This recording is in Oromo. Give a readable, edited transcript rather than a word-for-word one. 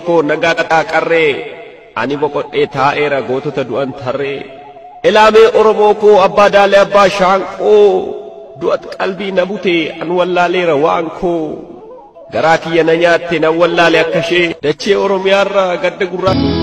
Koo nagaa qarree ani boqodhee taa'eera gootota du'an tarree. Ilaamee Oromoo koo abbaa daalee abbaa shaanqoo du'at qalbii na bute an wallaaleera waan koo. Garaa kiyya na nyaatte nan wallaale akka ishee dachee Oromiyaarraa gadda gurraa.